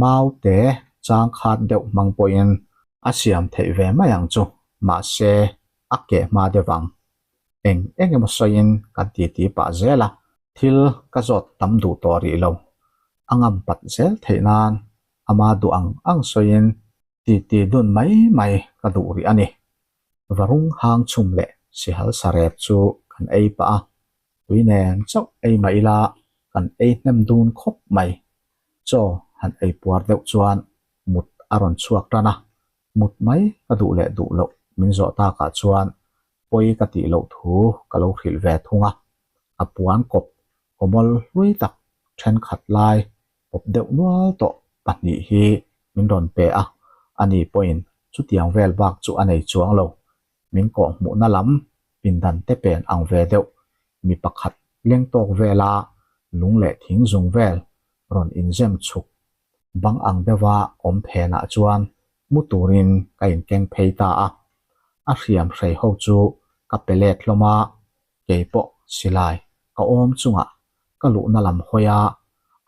Mau te chang khat deuh hmang pawhin a siam theih ve mai ang chu, mahse a keh hma deuh ang. Eng eng emaw sawiin kan titi pah zel a, thil ka zawt tam duh tawh rih lo. A ngam pat zel theih nan ama duh ang ang sawiin titi dun mai mai ka duh rih a ni. Varung hang chhum leh sihal sarep chu kan ei pah a, tui nen chauh ei mah ila kan ei hnem dun khawp mai. Chaw han ei puar deuh chuan mut a rawn chhuak tan a, mut mai ka duh leh duh loh min zawh takah chuan pawi ka tih loh thu ka lo hrilh ve thung a, a puan kawp kawmawl hlui tak thenkhat lai pawp deuh nual tawh pahnih hi min rawn pe a, ani pawhin chutiang vel bak chu a nei chuang lo. Min kawh hmuhna lam pindan te pen ang ve deuh mi pakhat leng tawk vela lung leh thing zung vel rawn inzem chhuk bang ang deuha awm phenah chuan mu turin ka inkeng phei ta a. A hriam hrei ho chu ka pe let hlawm a, kei pawh silai ka awm chungah ka luhna lam hawi a,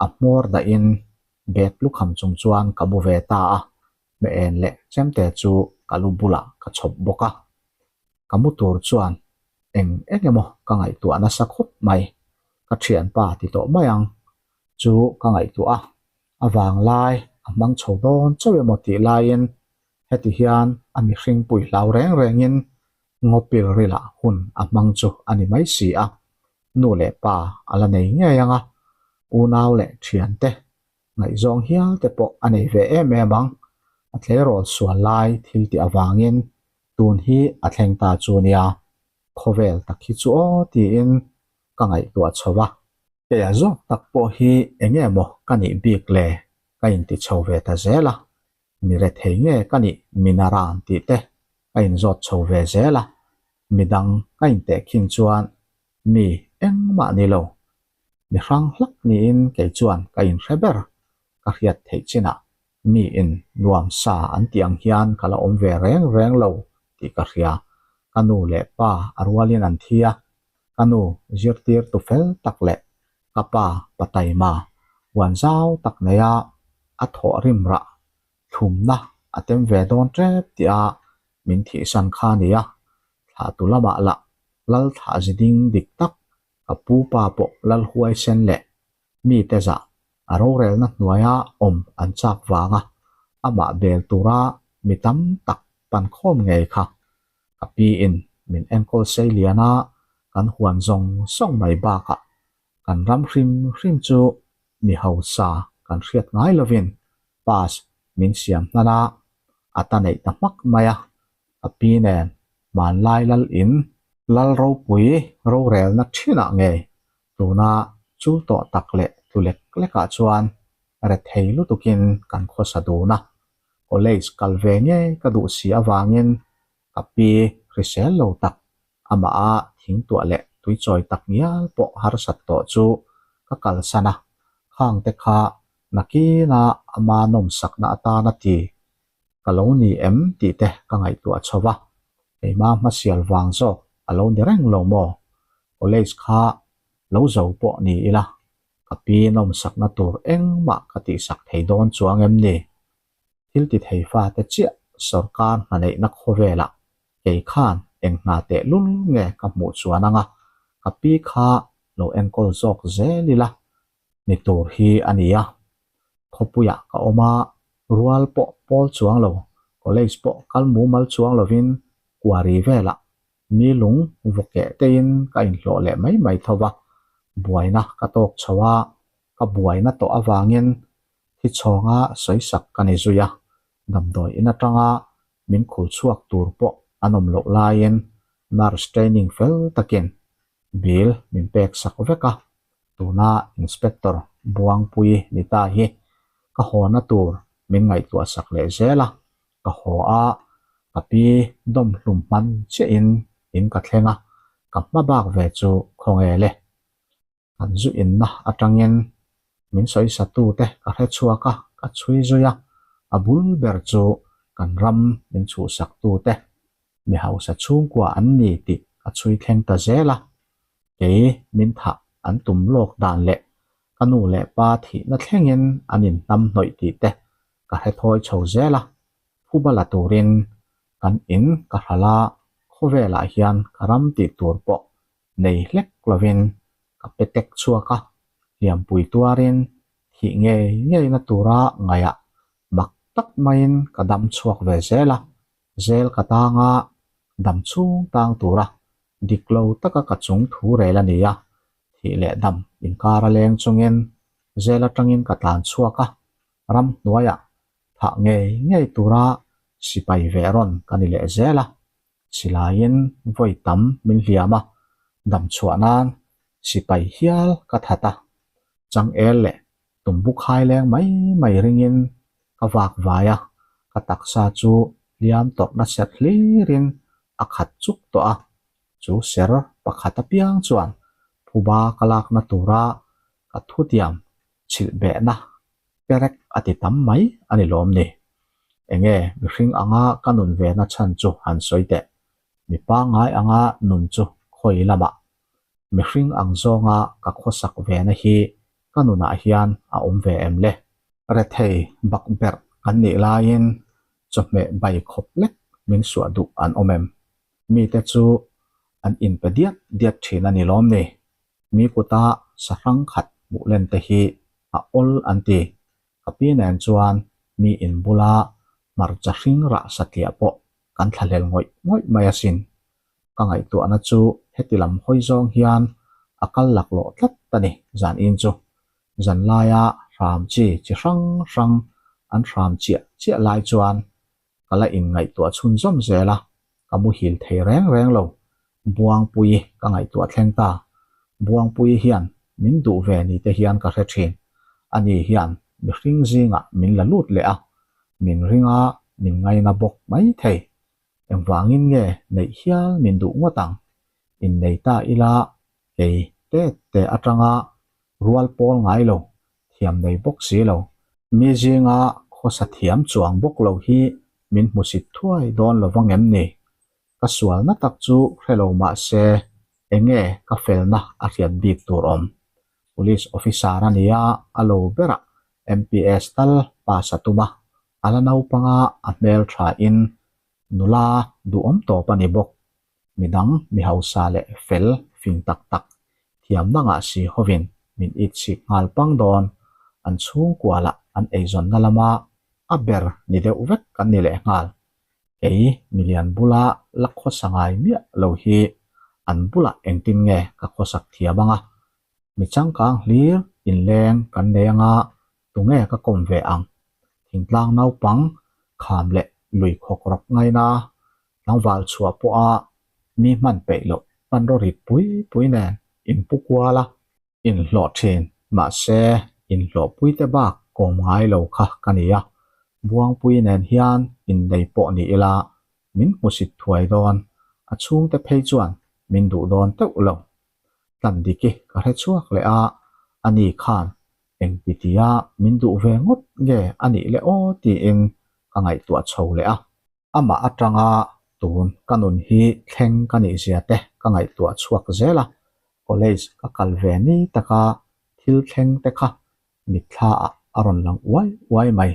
a hmawr dahin bag lukham chung chuan ka mu ve ta a, hmeh en leh chemte chu ka lu bulah ka chhawp bawk a. Ka mu tur chuan eng eng emaw ka ngaihtuah nasa khawp mai, ka thianpa ti tawh mai ang chu ka ngaihtuah a, a vanglai a hmang chho dawn chauh emaw tih laiin heti hian a mihring pui hlau reng rengin Ngawpil rilah hun a hmang chu a ni mai si a, nu leh pa a la nei ngei ang a, unau leh thiante ngaihzawng hial te pawh a nei ve em em ang. A tleirawl sual lai thil tih avangin tun hi a thleng ta chu nia, khawvel tak hi chu aw tiin ka ngaihtuah chho a. Keia zawk tak pawh hi eng nge maw ka nih bik le ka inti chho ve ta zel a, mi rethei nge ka nih minaran tih te ka inzawt chho ve zel a, midang ka intehkhin chuan mi engmah ni lo, mi hrang hlak niin kei chuan ka inhre ber, ka hriat theih chinah mi in nuam sa an tih ang hian ka la awm ve reng reng lo tih ka hria, ka nu leh pa a rualin an thi a, ka nu zirtirtu fel tak leh ka pa pa taima huan zau tak neia a thawh rim rah thlumna a tem ve dawn tep tih a min thihsan kha a ni a, thlah tu lamah lah lal thlah zi ding dik tak ka pu pa pawh lal huaisen leh mite zah a rorelna hnuaia awm an chak vanga amah bel tura mi tam tak pan khawm ngei kha ka pi in min enkawl sei lian a, kan huan zawng zawng mai bakah kan ram hrim hrim chu mi hausa kan hriat ngai lovin pass min siam hnan a, a ta neih ta hmak mai a, ka pi nen hmanlai lal in lal ropui rorelna thinah ngei tuna chul tawh tak leh tlu lek lekah chuan rethei lutukin kan khawsa dun a, college kal ve ngei ka duh si avangin ka pi hrisel lo tak amah a thingtuah leh tuichawi tak ngial pawh harsat tawh chu ka kalsan a, khangte kha nakina ama nawmsakna atana ti ka lo ni em tih te ka ngaihtuah chho va, keimah hmasial vang zawk a lo ni reng lo maw? College kha lo zo pawh ni ila, ka pi nawmsakna tur engmah ka tihsak thei dawn chuang em ni? Thil ti thei fate chiah sawrkar hna neihna khawvelah kei khan eng hna tehlul nge ka hmuh chuan anga ka pi kha lo enkawl zawk zel ila ni tur hi a ni a. Khawpuiah ka awm a. Rual pawh pawl chuang lo, college pawh kal mumal chuang lovin quarry velah mi lung vawkeh tein ka inhlawh leh mai mai tho va, buaina ka tawk chho a, ka buaina tawh avangin thi chhawnga sawisak ka ni zui a, damdawi in atanga min khul chhuak tur pawh an awm loh laiin nurse training fel takin bill min pek sak vek a, tuna inspector Buangpui ni ta hi ka hawna tur min ngaihtuah sak leh zel a, ka haw a, ka pi dawm hlum hman chiahin in ka thleng a, ka hma bak ve chu khawnge le. Kan zu inna atangin min sawisatute ka hre chhuak a, ka chhui zui a, a bul ber chu kan ram min chhuhsaktute mi hausa chhungkua an ni tih ka chhui thleng ta zel a, kei min thah an tum lawk dan leh ka nu leh pa thihna thlengin an inhnam hnawih tih te ka hre thawi chho zel a, phuba la turin kan in ka hral a, khawvelah hian ka ram tih tur pawh nei hlek lovin ka pe tek chhuak a, hliampui tuarin thih ngei ngeina tura ngaihah mak tak maiin ka dam chhuak ve zel a, zel ka tanga dam chhung tang tura dik lo taka ka chung thu rel a ni a, thih leh dam inkar a leng chungin zel atangin ka tlan chhuak a, ramhnuaiah thah ngei ngei tura sipai ve rawn ka ni leh zel a. Silaiin vawi tam min hliam a, dam chhuah nan sipai hial ka that a, changel leh tumbuk hai leng mai mai ringin ka vak vai a, ka taksa chu hliam tawrhna serh hlirin a khat chuk tawh a, chu ser pakhat apiang chuan phuba ka lakna tura ka thutiam chhilh behna perek a ti tam mai a ni lawm ni? Enge mihring anga ka nun ve na chhan chu han sawi teh. Mi pangngai anga nun chu khawi lamah mihring ang zawnga ka khawsak ve na hi ka nunah hian a awm ve em le? Rethei bakberh kan nih laiin chawhmeh bai khawp lek min suah duh an awm em? Mite chu an inpe diat diat thin a ni lawm ni? Mi kuta sahrang khat hmuh len te hi a awl an ti. Ka pi nen chuan mi in bula hmarcha hring rah satliah pawh kan thlahlel ngawih ngawih mai asin. Ka ngaihtuahna chu heti lam hawi zawng hian a kal laklawh tlat a ni zan in chu. Zan laia hram chi chi hrang hrang an hram chiah chiah lai chuan Ka la inngaihtuah chhunzawm zel a, ka muhil thei reng reng lo. Buangpuii ka ngaihtuah thleng ta. Buangpuii hian min duh ve ni te hian ka hre thin. Ani hian mihring zingah min la lut leh a, min ring a, min ngaina bawk mai thei. Engvangin nge neih hial min duh ngawt ang? Innei ta ila kei tet te atanga rual pawl ngai lo, thiam nei bawk si lo. Mi zinga khawsa thiam chuang bawk lo hi min hmusit thuai dawn lo vang em ni? Ka sualna tak chu hre lo mah se enge ka felna a hriat bik tur awm? Police officer a nia, a lo berah MPS tal pass a tum a, a la naupanga a hmel thain nula duhawm tawp a ni bawk. Midang mi hausa leh fel fing tak tak thiamna ngah si hovin min itchik nghal pang dawn, an chhungkua lah an eizawnna lama a ber ni deuh vek kan ni leh nghal. Kei milian bula la khawsa ngai miah lo hi an bulah engtin nge ka khawsak thiam anga, mi changkang hlir inleng kan nei anga tunge ka kawm ve ang, thingtlang naupang kham leh lui khawk rawk ngaina Tlangval chhuah pawha mi hman peih loh hmanraw rit pui pui nen inpu kual a, inhlawh thin mahse inhlawhpuite bak kawm ngai lo kha ka ni a, Buangpui nen hian innei pawh ni ila min hmusit thuai dawn, a chhungte phei chuan min duh dawn teuh lo. Tlandiki ka hre chhuak leh a, ani khan engti tia min duh ve ngawt nge a nih le aw tiin ka ngaihtuah chho leh a. Amah atanga tun ka nun hi thleng ka nih zia te ka ngaihtuah chhuak zel a, college ka kal ve ni taka thil thleng te kha mitthla ah a rawn lang uai uai mai.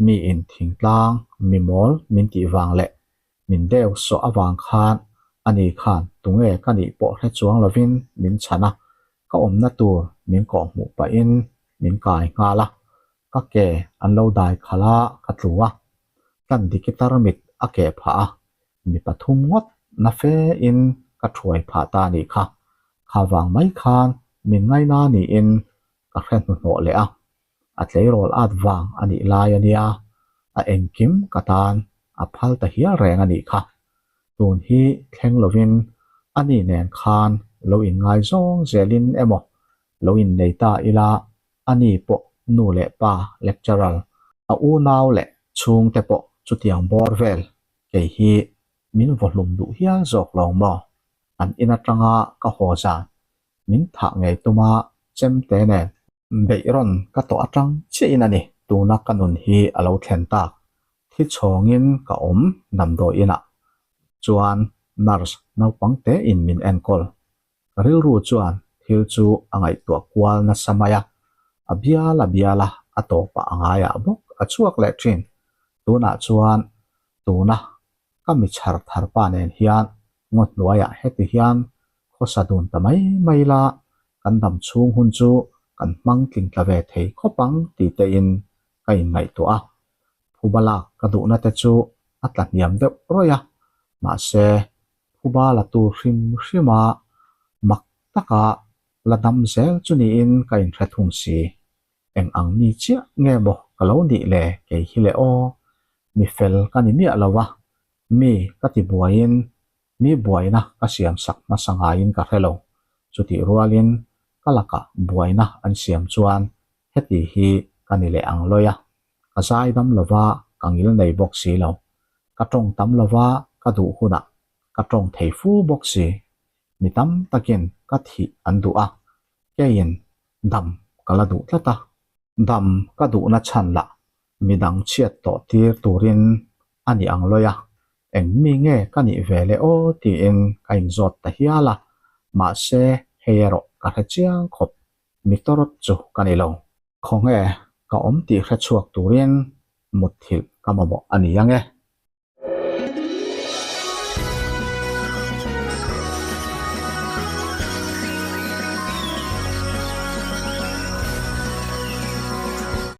Mi in thingtlang mi mawl min tih vang leh min deu sawh avang khan ani khan tunge ka nih pawh hre chuang lovin min chhan a, ka awmna tur min kawhhmuh pahin min kai nghal a. Ka ke an lo dai khalh a, ka tlu a. Tlan diki tarmit a keh phah a, mi pathum ngawt na fe in ka thuai phah ta a nih kha. Kha vang mai khan min ngaina niin ka hre hnuhnawh leh a. A tleirawl at vang a nih lai a nia, a engkim ka tan a phal ta hial reng a nih kha. Tun hi thleng lovin a ni nen khan lo inngaizawng zelin emaw lo innei ta ila a ni pawh nu leh pa lecturer, a unau leh chhungte pawh chutiang bawr vel kei hi min vawhlum duh hial zawk lo maw? An in atanga ka haw zan min thah ngei tuma chemte nen beih rawn ka tawh atang chiahin a ni tuna ka nun hi a lo thlen tak. Thi chhawngin ka awm damdawi inah chuan nurse naupang tein min enkawl. Ka rilru chuan thil chu a ngaihtuah kual nasa mai a, a bial a bial a, a tawpah a ngaiah bawk a chhuak leh thin. Tunah chuan tuna ka mi chhar thar pa nen hian ngaw hnuaiah heti hian khawsa dun ta mai mai la, kan dam chhung hun chu kan hmang tling tla ve thei khawp ang ti tein ka inngaihtuah a. Phuba lak ka duhna te chu a tla hniam deuh rawih a, mahse Phuba la tur hrim hrima mak taka la dam zel chu niin ka inhre thung si. Eng ang mi chiah nge maw ka lo nih le kei hi le aw. Mi fel ka ni miah lo a, mi ka ti buaiin mi buaina ka siam sak hmasa ngaiin ka hre lo. Chutih rualin ka lakah buaina an siam chuan heti hi ka ni leh ang lawi a. Ka zai dam lo va, ka ngil nei bawk si lo. Ka tawng tam lo va, ka duh hunah ka tawng thei fu bawk si. Mi tam takin ka thih an duh a, keiin dam ka la duh tlat a. Dam ka duhna chhan lah midang chhiat tawh tir turin a ni ang lawi a, eng mi nge ka nih ve le aw tiin ka inzawt ta hial a, mahse hei erawh ka hre chiang khawp, mi tawrawt chu ka ni lo. Khawnge ka awm tih hre chhuak turin mutthilh ka mamawh a ni ang e.